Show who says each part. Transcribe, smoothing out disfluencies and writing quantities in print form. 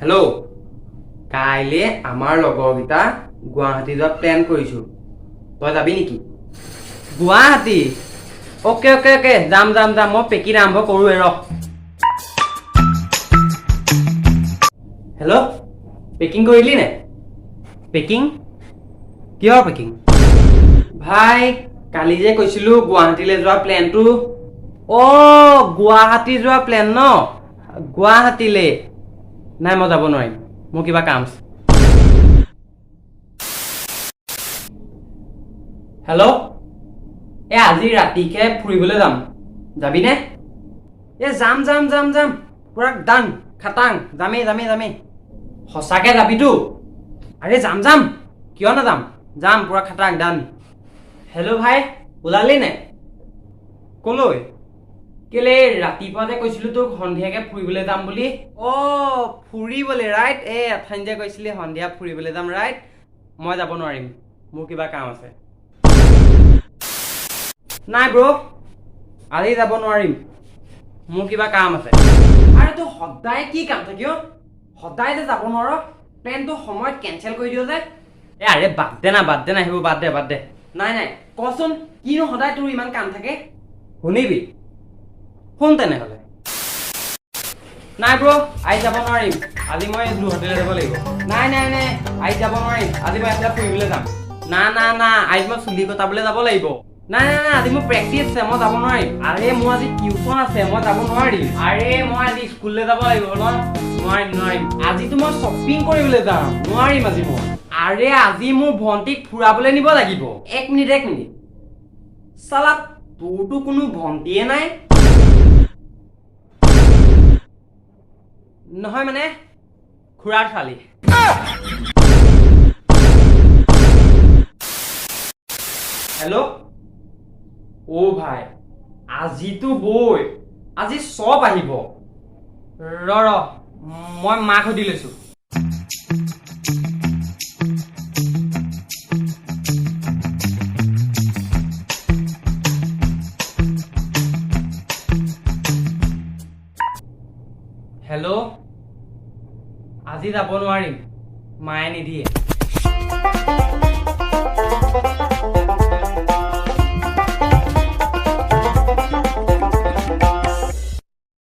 Speaker 1: Hello', কাইলৈ আমাৰ লগৰকেইটা গুৱাহাটী যোৱা প্লেন কৰিছোঁ, তই যাবি নেকি? গুৱাহাটী? অ'কে অ'কে অ'কে, যাম যাম যাম, মই পেকিং আৰম্ভ কৰোঁৱে ৰ। হেল্ল', পেকিং কৰিলি নে? পেকিং? কিহৰ পেকিং? ভাই, কালি যে কৈছিলোঁ গুৱাহাটীলৈ যোৱা প্লেনটো। অ' গুৱাহাটী যোৱা প্লেন ন? গুৱাহাটীলৈ নাই, মই যাব নোৱাৰিম, মোৰ কিবা কাম আছে। হেল্ল', এই আজি ৰাতিকে ফুৰিবলৈ যাম, যাবিনে? এই যাম যাম যাম যাম, পূৰা ডান খাটাং, যামেই যামেই যামেই। সঁচাকৈ যাবিতো? আৰে যাম যাম, কিয় নাযাম, যাম পূৰা খাটাং ডান। হেল্ল' ভাই, ওলালি নে? কলৈ? কেলে ৰাতিপুৱা যে কৈছিলোঁ তোক সন্ধিয়াকৈ ফুৰিবলৈ যাম বুলি। অ' ফুৰিবলৈ, ৰাইট। এই অথনি যে কৈছিলি সন্ধিয়া ফুৰিবলৈ যাম, ৰাইট। মই যাব নোৱাৰিম, মোৰ কিবা কাম আছে। নাই ব্ৰ', আজি যাব নোৱাৰিম, মোৰ কিবা কাম আছে। আৰে তোৰ সদায় কি কাম থাকে অ'? সদায় যে যাব নোৱাৰ, প্লেনটো সময়ত কেঞ্চেল কৰি দিয় যে। এ আৰে বাদ দে না, বাদ দে না, সেইবোৰ বাদ দে বাদ দে। নাই নাই, কচোন কিনো সদায় তোৰ ইমান কাম থাকে? শুনিবি, শুন তেনেহ'লে। নাই ব্ৰ', আজি যাব নোৱাৰিম, আজি মই যোৰহাটলৈ যাব লাগিব। নাই নাই নাই, আজি যাব নোৱাৰিম, আজি মই এফালে ফুৰিবলৈ যাম। না না না, আজি মই চুলি কটাবলৈ যাব লাগিব। নাই নাই নাই, আজি মোৰ প্ৰেক্টিচ আছে, মই যাব নোৱাৰিম। আৰে মোৰ আজি টিউচন আছে, মই যাব নোৱাৰিম। আৰে মই আজি স্কুললৈ যাব লাগিব ন, নোৱাৰিম নোৱাৰিম। আজিতো মই শ্বপিং কৰিবলৈ যাম, নোৱাৰিম আজি মই। আৰে আজি মোৰ ভণ্টিক ফুৰাবলৈ নিব লাগিব। এক মিনিট এক মিনিট, চালা তোৰতো কোনো ভণ্টিয়ে নাই। নহয় মানে খুৰাৰ ছোৱালী। হেল্ল', অ' ভাই, আজিতো বৈ আজি চব আহিব। ৰ ৰ, মই মাক সুধি লৈছোঁ। হেল্ল', আজি যাব নোৱাৰিম, মায়ে নিদিয়ে।